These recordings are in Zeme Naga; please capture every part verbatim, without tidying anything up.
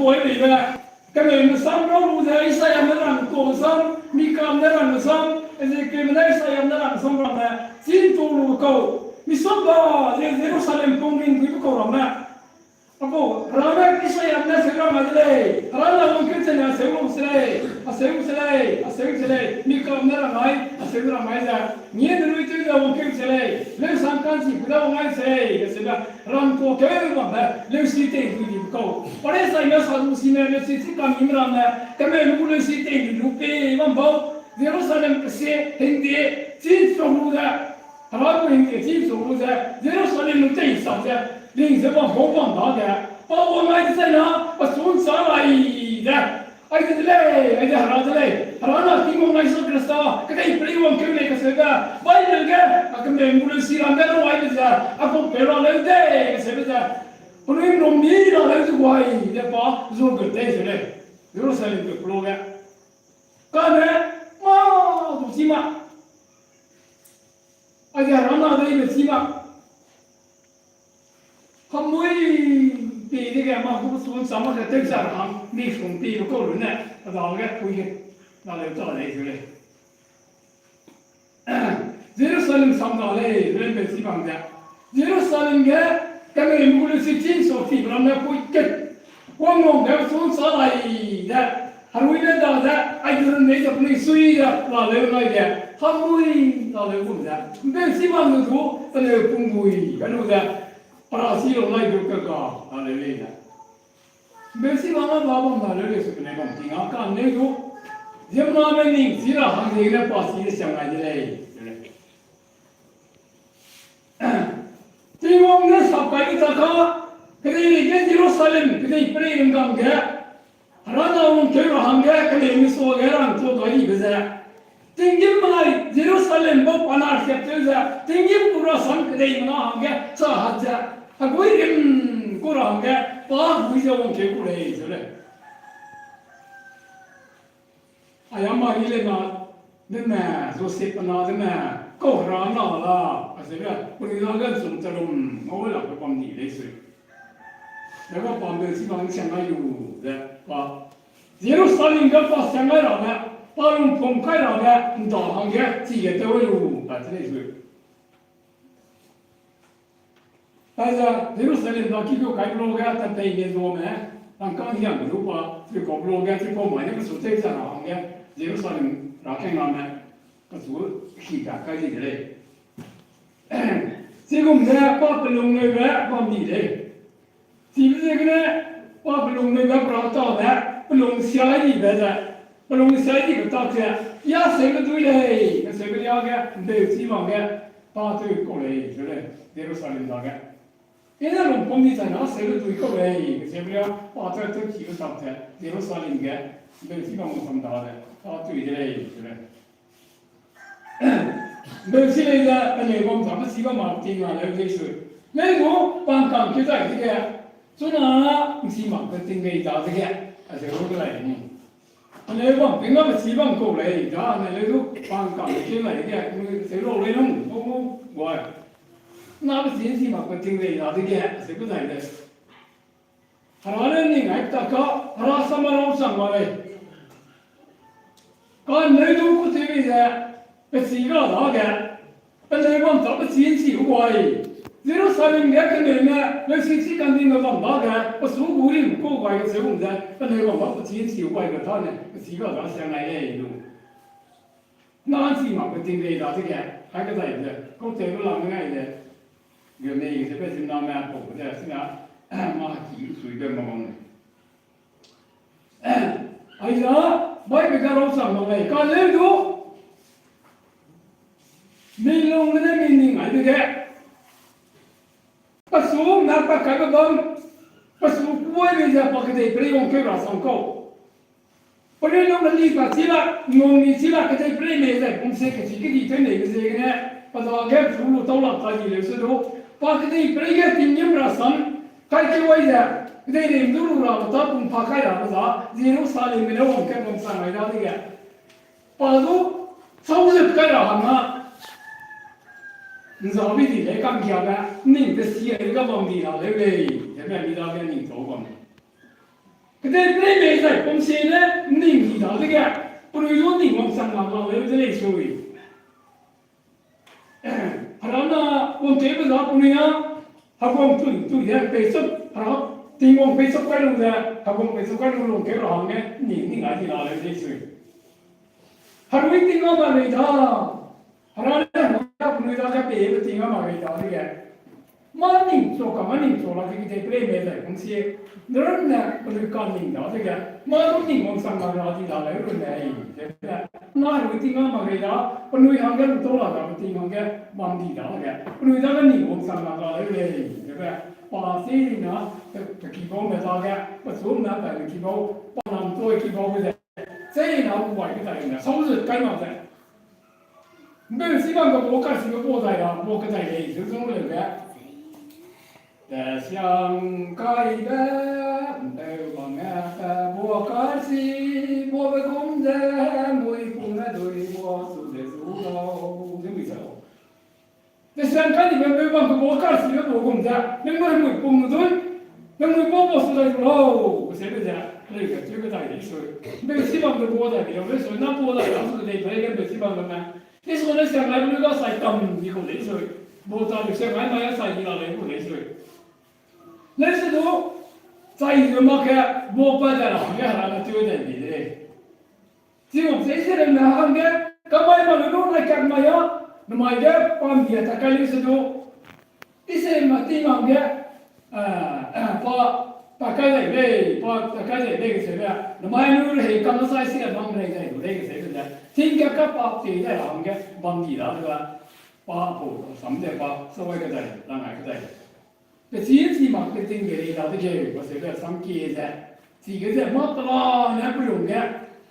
Oi, neibe, kemeume sam rau lu ze, Isaiame rang tuâ sam, Mikame rang sam, Ezekielme ne Isaiame rang sam ramme, chin tu lu kau, misongga ze Jerusalem pung ring duibe kau ramme. Apau, Hera ne Isaiame ne seu ra mai de lei, Hera ne wangkeu ze ne seu lu se lei, a seu se lei, a seu se lei, Mikame ne rang mai, a seu ra mai ze, ngie ne lui tew ze wangkeu se lei, leusang ka'nchi pu da wang ai se lei, a seu da, rang tuâ keu bambe, leusi tei dui di kau. Pare Saime Sadusime leusi chi kam nim ramme, kemeume gu leusi tei di lu pe bam bau, Jerusalem kesie, hingde, chin su lu ze, Hera gu hingde chin su lu ze, Jerusalem lu tei sak ze, ling ze bam bau bam dage, pa wang ai de zai na, pa sun sa lai ze, Aize de lei, aize Hera de lei, Hera na Tingwang Jisu Khrista, kedei perei wangkeu lei kaseube, Bible ge, a kemeume gu leusi ram ge lu aibe ze, a pau pe ra leu de, kaseube ze, penui rum mi ra leu ze guai, ze pa, zu gu tei ze lei, Jerusalem ge pelo ge. Kane, mâ, du chi ma. Aize Hera na deibe chi ma. Hamui pi dege mâ gu sun sa ma ze tew za ra hang, mi sung pi lu kau lu ne, a dage pui ge, na leu ta lei ze lei. Jerusalem sam da lei, rei be chi bang ze. Jerusalem ge, kemeume gu leusi chin su ti ramme pui ket. Wang wang ge sun sa lai ze. Herui ne da ze, aize nei ze penui sui ze, la leu nai ge. Hamui, la leu gum ze. Be chi bang zu, penui pung gui, ga lu ze. Para si lu nai du ke ga, la leu lei ze. Beusi bam a ba bam da leu lei su penui bam ting a ka'nneu du, ziemmename ning chi ra hangziegene pa chi ze siang ngai de lei. Tingwang ne sapkaibe ta ka, kedeirei ge Jerusalem, kedei perei ringgang ge, Hera na wangkeu ra hangge, keleume suage rang tuâ gai dibe ze, tinggîm benai Jerusalem bau pa na siap tew ze, tinggîm gu rasam kedeimena hangge cha hat ze, hegui rim gu ra hangge, pa gui ze wangkeu gu lei ze lei. Aya Mari le na dene, Josep pe na dene, kau Hera na la, acheube, penui na ge nsum telum ngau lakbe bam ni lei sui. Hera pa mbeu chi bang siang ngai lu ze pa, Jerusalem ge pa siang ngai rabe, pa lungpum kai rabe, nda hangge chige tew lu, pa chi lei sui. Aize Jerusalem ra ki du kai blo ge, tempei ge zuame, rangkâng hiam du pa, chipau blo ge, chipau mai ne kesu tei ze ra hangge, Jerusalem ra kengname, kesu hi ka kai di de lei. Chigum ze pa pelung neu ge bam di lei. Chibe ziegene pa pelung neu ge pra ta de, pelung siai dibe ze, pelung siai dibe tak ze, ya seube dui lei, keseube lia ge, mbeu chi bang ge, pa tew kau lei, ze lei, Jerusalem dage. I ne lungpum di zai na seube dui kau lei, keseube lia, pa tew tew chibe tak ze, Jerusalem ge, mbeu chi bang sam dage, pa tew de lei, ze lei. Mbeu chi lei ze, penui bam zabe chi bam mak ting la leu lei sui. Lei gu, pangkang keu zai dege, chuna, nchi makbe ting lei dadege, a ze ru de lei ni. Aneu bam pei ngabe chi bam kau lei, da ne leu du pangkang keu lei ge, nui seu lau lei nung, gu gu, guai. Nabe chi nchi makbe ting lei dadege, seu gu zai lei. Hera ne ning ai ta ka, Hera sam a lau chang ma lei. Ka'nneu du ku tewbe ze, pechî ga dage, penui bam ta pechî nchi gu guai. Jerusalem ge keneume, leusi chi kandime bam dage, pesu gu rim kau guai kacheu gum ze, penui bam ta pechî nchi gu guai ge tâne, pechî ga da siang ngai lei lu. Na nchi makbe ting lei dadege, hai kedaibe ze, kau tewbe lam ngai ze, ge mei ze pe ziemmename pau ze, sina, mâ ki suibe ma bam lei. Aiza, Bible ga rau chang mak lei, ka leu du, mi lung gene mi ning ai dege, pesu na pa kaibe bam, pesu kuai bei ze pa kedei perei wangkeu ra sang kau. Perei lung gene li pa chi la, nung ni chi la kedei perei mei ze pum se kechi kedi tew neibe ziegene, pa dage pesu lu tau la ta di leu se du, pa kedei perei ge tinggîm rasam, kai keu wai ze, kedei rim du lu rabe ta pum pa kai rabe za, Jerusalem gene wangkeu bam sang ai dadege. Pa du, chau ze kai ra hangna, nzabi di lei kanggiabe, ning tesi ai ga bam di la leu lei, zebe mi dage ning tau bam. Kedei pei mei zai pum sie ne ning di dadege, penui du ning wangchang mak la leu de lei sui. Hera na wangkeube za penui a, heguang tui tui de peichuk, hera Tingwang peichuk kai lu ze, heguang peichuk kai lu lungkeu ra hangge ning ning ai di la leu de sui. Herui ting a ma rei da. Hera ne hera penui dage peibe ting a ma rei dadege, mâ ning chu ka mâ ning chu la ke kedei pei mei zai pum sie, ne runne penui ka ning dadege, mâ du ning wangchang mak ra di la leu runne ei, ze, na herui ting a ma rei da, penui hangge lu tau la da, pe ting hangge bam di dadege, penui dage ning wangchang mak ra leu lei, zebe, pa sina, pe, pe kibaume dage, pe chum na pe kibau, pa nam toi kibau ze, sina gu bai kedai ne, sau ze kai mak ze. Mbeu sibam ge bo karchibe bo dai ra, bo kedai lei, zu zung leu ge. Te siang kaibe, mbeu bam ge, te bo karchi, bo be gum ze, mui pung ne dui bo su ze zu lau, ze mui zau. Te siang kai dibe mbeu bam ge bo karchibe bo gum ze, nang mui pung dui, nang mui bo bo su dai zu lau, kese be ze, leu ge teu kedai lei sui. Mbeu sibam ge bo dai lei, leu sui, na bo dai ra su dei, pe ge mbeu sibam ge me. Isua ne siang ai lu ga sai kam di kau lei sui. Bo ta lu siang ai mai a sai di la lei kau lei sui. Lei se du, chai lu mak ge, bo pa da ra hangge hera ne teu dai di de lei. Chigum ze Israelme hangge, kamai ma lu lu nai kak mai a, namai ge pam di a ta kai lei se du. Israelme ting hangge, pa, pa kai dai lei, pa, pa kai dai lei kese be, namai lu rehei kam na sai si a bam rei dai lu lei kese be ze. Ting ge ka pa te dai ra hangge, bam di da de ba, pa pau, sam ze pa, sawai kedai, langai kedai. Pe chi chi mak pe ting ge rei dadege, pa se be sam kie ze. Chige ze mâ pela ne pelung ge,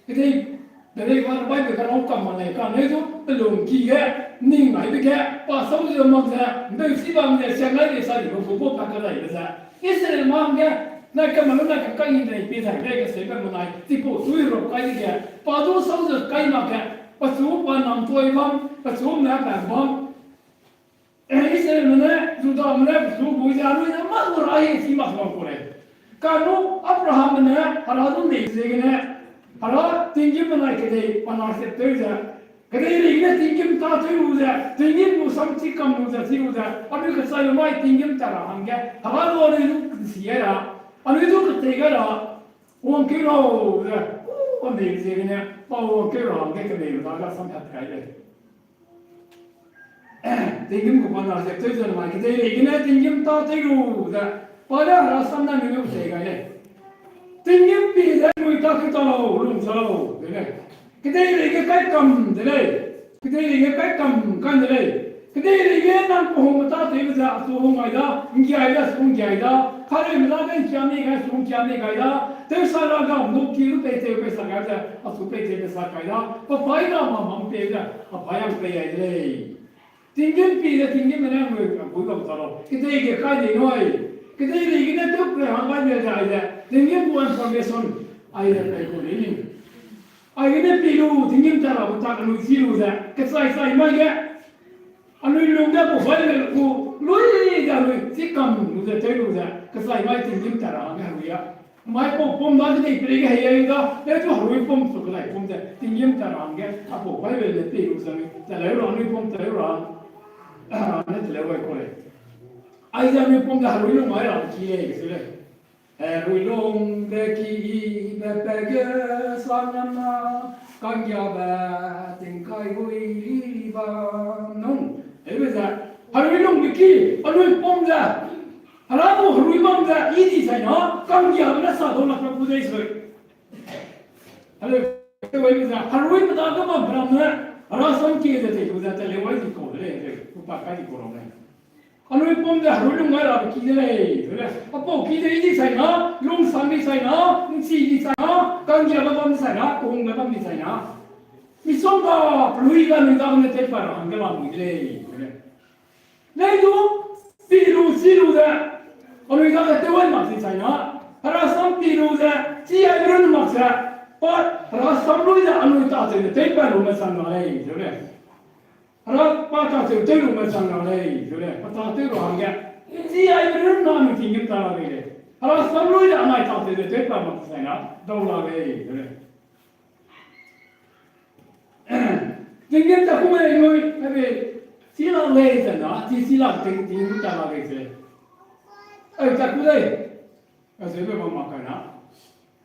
kedei, kedei ba Bible ka rau kam ma lei ka, ne du pelung ki ge, ning aibe ge, pa sau ze mak ze, mbeu sibam ze, siang ai de sa di gu gu pa kedaibe ze. Israelme hangge, nai ka ma lu nai ka kai ni dei pie dai be kese be menai, chipau tui rau kai dege, pa du sau ze kai mak ge, pechu pa nam toi bam, pechu ne pa bam. Israelme ne, Judame ne, pechu gu ze anui ne mâ du ra hie chi mak bam kau lei. Kanu Abrahambe ne, hera du nei ziegene, hera tinggîm benai kedei pa na sep tew ze, kedeireigene tinggîm tâtew lu ze, tinggîm gu sam chi kam lu ze, chi lu ze, anui kechai lu mai tinggîm ta ra hangge, hera du anui du kesi gai ra, anui du ketei gai ra, wangkeu lau ze, anei ziegene, pa wangkeu ra hangge keneibe dage sam hat kai lei. Tinggîm gu pa na ze tew ze mai, kedeireigene tinggîm tâtew lu ze, pa ne hera sam ne anui du ketei gai lei. Tinggîm pi ze anui tâtew ta lau, lung za lau, de lei. Kedeireige kai kam de lei. Kedeireige kai kam kan de lei. Kedeireige nang kehungme tâtewbe ze achu hung gai da, nggiai da, achu nggiai da, kareume dage ngkia mei gai, achu ngkia mei gai da, tewsa ra ga, mdu ki du peitew pei sa gai ze, achu peitew pei sa kai da, pa pai ra ma mam pei ze, a pai ang pei ai de lei. Tinggîm pi ze tinggîm ne anui a pui bam ta lau. Kedeige kai dei nui. Kedeireigene tew pe hang gai de zai ze, tinggîm gu information ai ze pei kau lei ni. Aigene pi lu, tinggîm ta ra gu tak anui chi lu ze, kechai chai mai ge. Anui lung ge gu bai le gu, lui ze anui chi kam lu ze tew lu ze, kechai mai tinggîm ta ra hangge herui a. Mai pau pum da kedei peireige hei ai da, le chu herui pum chu kedai pum ze, tinggîm ta ra hangge, a pau bai le le pei lu ze anui, teleu ra anui pum teleu ra. Ne teleu ai kau lei. Aize anui pum ze herui lung mai ra ki lei, kese lei. Herui lung be ki be pe ge sa nam na, kanggiabe tingkai hui li ba nung. Hebe ze, herui lung be ki, anui pum ze, hera gu herui bam ze, i di zai na, kanggiabe ne sa dau lak pe gu dei sui. Hebe ze, herui pe dage bam pe ram ne, hera sam kie ze tei gu ze, teleu ai di kau de lei, pe pa kai di kau ram lei. Anui pum ze herui lung ngai rabe ki de lei, de lei. Apau ki de i di sai na, lungsang di sai na, nchi di sai na, kanggiabe bam di sai na, kehungbe bam di sai na. Misongga, pelui ga anui dagene tewpat ra hangge lamui de lei, de lei. Lei du, pi lu, chi lu ze, anui dage tew ai mak di sai na, hera sam pi lu ze, chi ai run mak ze, pa, hera sam lui ze anui tâtew ze tewpat lume chang ra lei, de lei. Hera pa tâtew tew lume chang ra lei, de lei, pa tâtew ra hangge. Chi aibe runne anui tinggîm ta ra lei lei. Hera sam lui de anai tau te de tei pa mak sai na, dau la lei, de lei. Tinggîm ta ku mei lui, hebe, chi la lei ze na, chi chi la ting ting ta la lei ze. Ai, ta ku lei. Ka ze be bam mak kai na.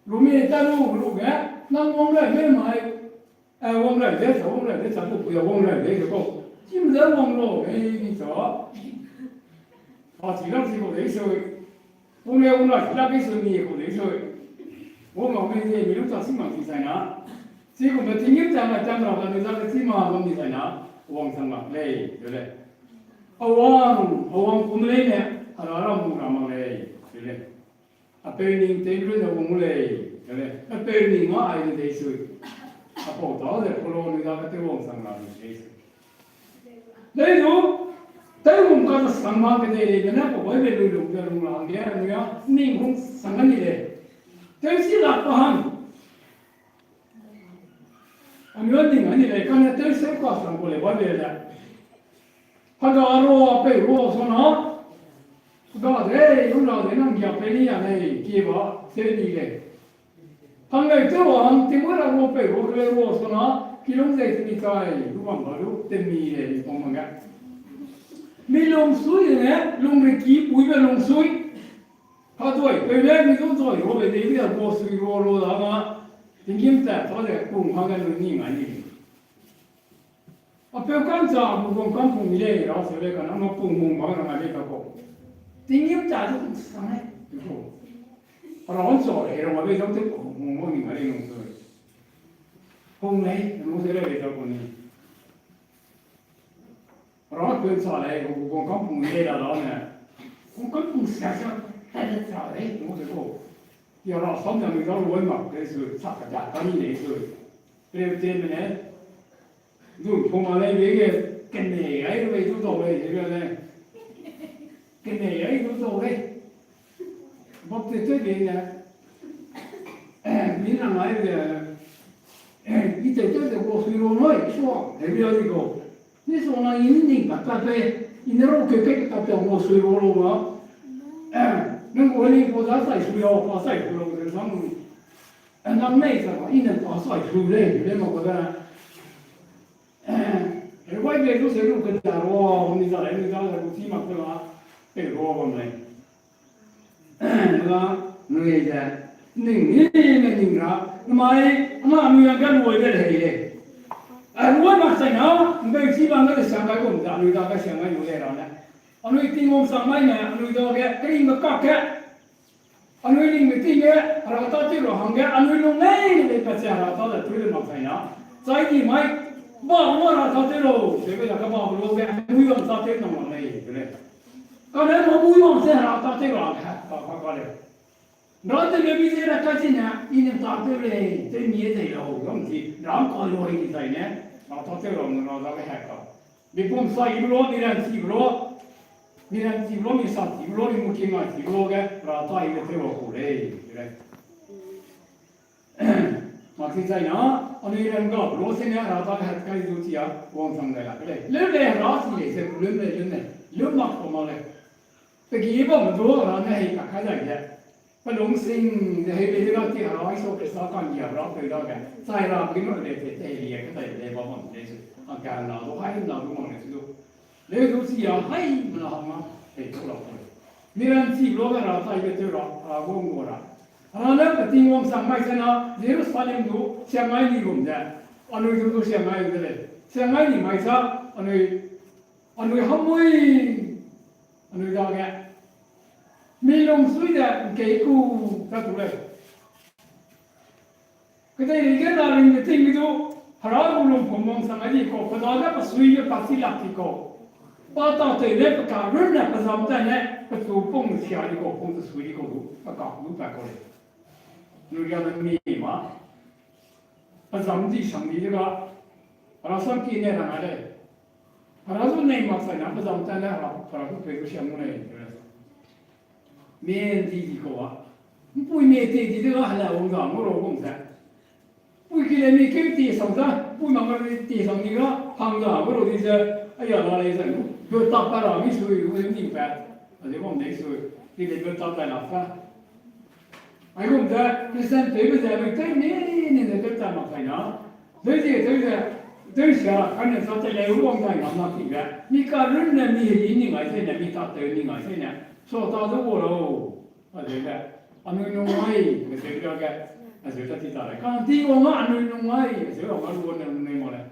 Lu mi ta lu, lu ge, nang wang lei, me mai. Eh, wang lei de, sa wang lei de, sa ku ya wang lei de, ko. Chim de wang lo, eh, ni sa. A chi lang si ko de, so. Wang lei, wang lei, la ke so ni ko de, so. Wang ma me de, mi lu ta si ma si sai na. Si ko me tinggîm ta ma ta ma, ka me za ke si ma, wang ni sai na. Wang sang ma lei, de lei. A wang, a wang ku me lei ne, a ra ra mu ra ma lei, de lei. A peu ning tei lu ne wang lei, de lei. A peu ning ma ai de sui. A pau ta de, ko lo ni da ka te wang sang la de sui. Lei lu, tei wang ka sang ma ke de lei, ne ko bai be lu lu ke lu la ge, ne ya, ning hung sang ni lei. Tei si la pa han. Anui ning ani lei, kane tew seu ka sang ku lei ba lei le. Haga ro pe ro so na. Ga de, lu la de nang ya pe ni ya lei, ki ba, se ni lei. Hang lei tew wa hang ti mo ra ro pe ro ke lei ro so na, ki lung ze ti ni kai, lu bam ba lu, te mi lei, ni pom ga. Mi lung sui ne, lung re ki pui be lung sui. Ka dui, pe le mi du dui, ro be de, mi a ro sui ro ro da ma. Tinggîm ta, ta de, pung hang ga lu ni ngai ni. A peu kan cha, bu gong kan pung le, ra se le kan, a ma pung mung ba na le ka ko. Tinggîm ta du sang le, ko. Ra on so, e ra ma le, dam te pung mung mung ni ma le nung so. Pung le, nung se le le ka ko ni. Ra peu cha le, bu gong kan pung le la la ne. Gong kan pung sia sia, ta de cha le, nung se ko. Ya ra sam ya mi ra lu ma, ke su, cha ka ja ka ni le su. Pe te me ne. Du pung ma lei be ge, kene ai lu bei du dau lei, he be lei. Kene ai lu dau lei. Baptist te be ne. Mi na ngai be, i te te de ko sui ro noi, so, he be di ko. Ni so na i ni ning pa pa pe, i ne ro ke ke ka pe ko sui ro lo ma. Nang ko ni ko da sai sui ro, pa sai sui ro, de sang. Nang nei sa, i ne pa sai sui lei, de ma ko da. Revival lu se lu ke da ro, ni za lei, ni za lei, lu chi mak ke la, pe ro bam lei. Nga, nui ze, ning ni, ni ning ra, mai, ma nui a ga lu de lei lei. A lu mak sai na, ngai chi bam de siang gai gum da, nui da ga siang gai lu lei ra ne. Anui Tingwang sang mai ne, anui da ge, kering ga kak ge. Anui ning me ting ge, Hera tâtew ra hangge, anui lung lei lei pat ze Hera tâ le tui le mak sai na. Chai di mai, ba lu Hera tâtew lau, ze be la ka ba lu ge, mui wang tâtew nang wang lei, ze le. Kane ma mui wang ze Hera tâtew ra, ka, ka, ka le. Hera tewbe mi ze ra ka chi ne, i ne tâtew lei, tew mi e dei lau, gam chi, Hera ka lu i di zai ne, Hera tâtew ra, Hera da ge hek ka. Mipum sa i lu, mi ran chi lu, mi ran chi lu, mi sa chi lu, mi muki ngai chi lu ge, Hera tâ i le tew ra ku lei, ze le. Mak chi chai na, anui ran ga lu se ne Hera tâ ge hat kai zu chi a, wang sang dai la ke lei. Leu lei Hera chi lei, ze leu lei, leu lei, leu mak pa ma lei. Pe gi bam du Hera ne hei ka kai dai ge. Pe lungsing ze hei lei de ga chi Hera Jisu Khrista ka'nggia Hera peu dage. Chai ra pe gi ma lei te, te hei lia ke dai lei ba bam lei se. A ka na du, hai na du mak lei se du. Leu du chi a hai na hang a, hei chu la ko. Mi ran chi lu ge Hera tâ i be tew ra, Hera gu ngua ra. Hera ne pe Tingwang sang mai se na, Jerusalem du, siang ngai ni gum ze. Anui du du siang ngai de lei. Siang ngai ni mai sa, anui, anui hamui, anui dage. Mi lungsui ze, nkei ku, ta tu lei. Kedeirei ge na ring de ting mi du, Hera gu lung pum wang sang ai di kau, pe dage pe sui ge pa chi lak di kau. Pa tâtew ne pe karunne pe zam tai ne, pechu pung sia di kau, pung tesui di kau du, pe ka du pa kau lei. Nu ria ne mi ma. Pe zam di sang di de ga, Hera sam ki ne rang ai lei. Hera zu nei mak sai na pe zam tai ne Hera, Hera gu peu gu siam gu lei. Mi ndi di kau a. Mpui mi te di de ga hela wang za ngu ro gum ze. Pui ki le mi keu ti sang za, pui mak mi ti sang ni ga, hang za ngu ro di ze, a ya la lei ze, bu ta pa ra mi sui, u ni pa. A de bam de sui, ki le bu ta pa la pa. Aigum ze Christian tewbe ze anui tew ni, ni ze tew ta mak kai na. Dei zie tew ze, tew sia, kane sa te lei u wang dai ngam na ki ge. Mi karunne mi heli ni ngai se ne, mi ta tew ni ngai se ne. So ta ze wo lau. A ze ge, anui nung ngai, a ze ge, a ze ta ti ta lei. Kang ti wang a anui nung ngai, a ze wang a lu ne nung ngai mo lei.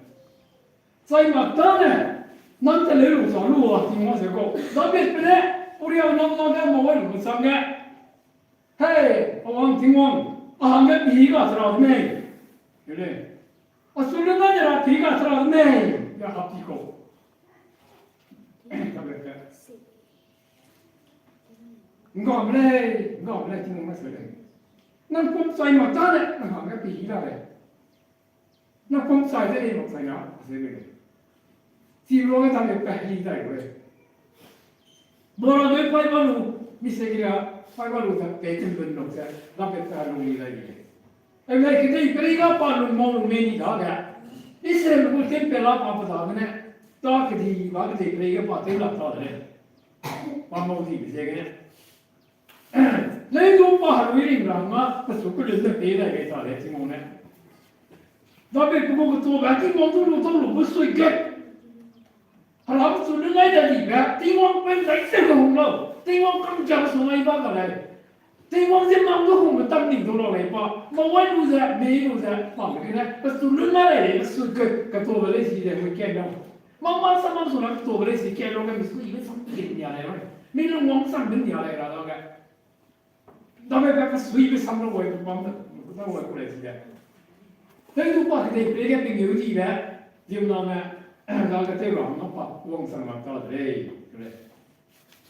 Chai mak tane, nang te lei lu sa lu a, Tingwang ze kau. David pe ne, Uria nam na ge, mawai lu sang ge. Hei, a wang Tingwang, a hangge pi ga sera de mei. Ele. A su le ngai ra pi ga sera de mei. Ya hap ti kau. Ngam lei, ngam lei Tingwang ne se lei. Nang pum chai mak tane, nang hangge pi ga lei. Na pum chai de lei mak chai na, ze lei. Chi lu ge ta le pa heli dai we. Bora doi pai ba lu, mi se gira, pai ba lu ta pe ken ben lu ze, la pe pa lu li dai le. Ai le kedei pere ga pa lu mau lu me ni da ga. Israel gu temple la pa pa da ne. Ta kedei ba kedei pere ga pa te la ta de lei. Pa mau di ze ge ne. Lei du pa herui ring ra nga, pe su pe lun de pei dai gai ta lei Tingwang ne. David pe gu ketuabe, Tingwang du lu tau lu bu sui ge. Hera pe su lun lai da dibe, Tingwang pe zai se ge hung lau, Tingwang kam ja su ngai ba ga lei. Tingwang ze mang du hung me tam ning du lau lei pa, mawai lu ze, mei lu ze, pa me gene, pe su lun lai lei, pe su ge, ketuabe lei si de, we ke lau. Mama sa mam su na ketuabe lei si ke lau ge, mi su ibe sam ke nia lei lau. Mi lungwang sam be nia lei ra dage. Dage pe kesuibe sam lu wai bam da, da wai ku lei si de. Tei du pa kedei pere ge pengeu dibe, ziemna me, dage tew ra hangge pa wangchang lak ta de lei, lei.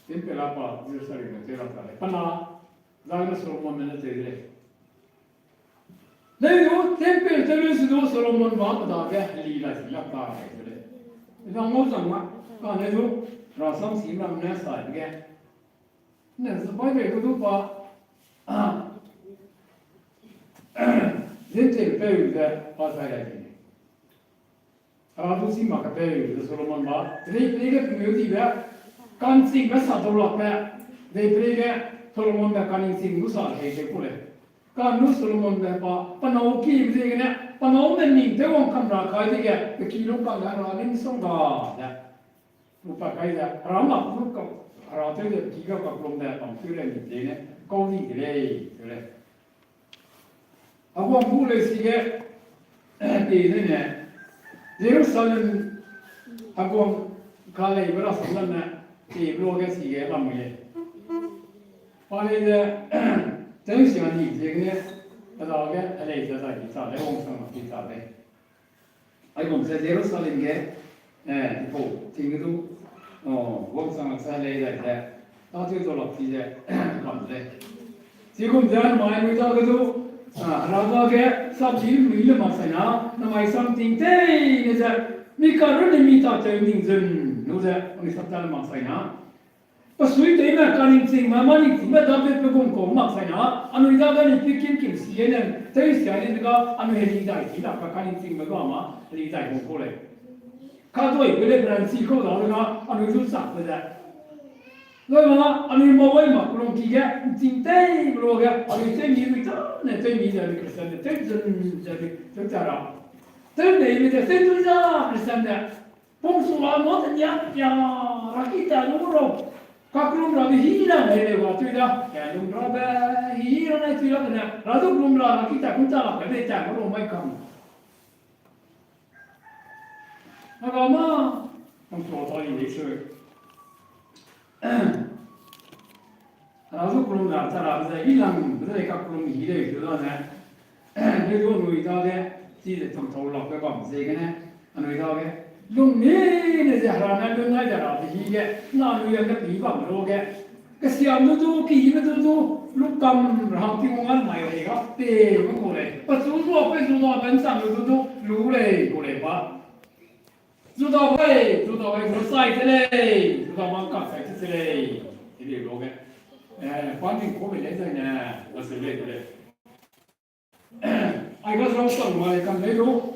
Temple la pa Jerusalem ge tew lak ta lei. Pa na, dage Solomon ne tew de lei. Lei du, temple tew lei si du Solomon ba pe dage heli la si lak ta lei, lei. Ina ngau chang ma, kane du, rasam si ram ne sa ge. Ne ze Bible ge du pa, Gentile peu ze pa sai ra di. Hera du si mak kepeu ze Solomon ba, dei pere ge pengeu dibe, ka'nchingbe sa dau lakbe, dei pere ge Solomon be kaningching gu sa hei tei ku lei. Kane du Solomon be pa, pe nâu ki ziegene, pe nâu ne ning tew wang kam ra kai dege, pe ki lung kang ge Hera ne misongga ze. Lu pa kai ze, Hera mak du kau, Hera tew ze pe ki ga kaklum de, pam tew le ni dene, kau di de lei, de lei. Heguang gu lei si ge, pe de ne, Jerusalem, heguang ka lei be rasam lam ne, pe be lu ge si ge lam lei. Pa lei ze, tew sia ni ziegene, pe dage, a lei ze zai di ta lei, wangchang mak di ta lei. Aigum ze Jerusalem ge, eh, dipau ting ge du, wangchang lak sa lei dai ze, tâtew dau lak ti ze, bam de lei. Chigum ze namai anui dage du, Hera dage, sapchi mui le mak sai na, namai samting teine ze, mi karunne mi tâtew ning zun, lu ze, anui sapta le mak sai na. Pe suitewme kaningchingme, mâ ningchingme David pe gum kau mak sai na, anui dage anui pi kim kim si ne, tew sia ne ga, anui heli dai si lak ka kaningchingme ga ma, heli dai gu kau lei. Kadui pe le peranchi kau dau le ga, anui zu sak pe ze. Loi ma, anui mawai mak lungki ge, nching tei lu ge, anui tew mi, mi ta ne tew mi ze, anui Christian ne tew zun ze, tew ta ra. Tew nei mi ze, tew tu za Christian ne. Pum su la mo te nia, ya, raki ta lu ro. Kaklum rabe hi na nei lei wa tui da. Kalum rabe hi ra nai tui da ne. Ra du lum ra, raki ta kun ta la, ka dei ta lu ro mai kam. Aga ma, pum su ta i lei sui. Hera zu kelum ra, cha ra ze, i lang, ze lei kakelum hi lei, zu da ne. Lei du anui dage, chi ze chang chau lak ge bam ziegene, anui dage. Lung ni ne ze Hera ne lun nai ze ra ze hi ge, na anui hangge pi bam lu ge. Kesiam du du, kime du du, lu kam ra hang Tingwang an mai lei ga, pe me ku lei. Pechu zu a pe zu da ben chang lu du du, lu lei, ku lei ba. Zu da bai, zu da bai, zu sai te lei, zu da mang ka sai te lei. Heli lu ge. Eh, pa ning ku be lei zai ne, la se lei, ku lei. Ai ga zau sang mai kam lei lu.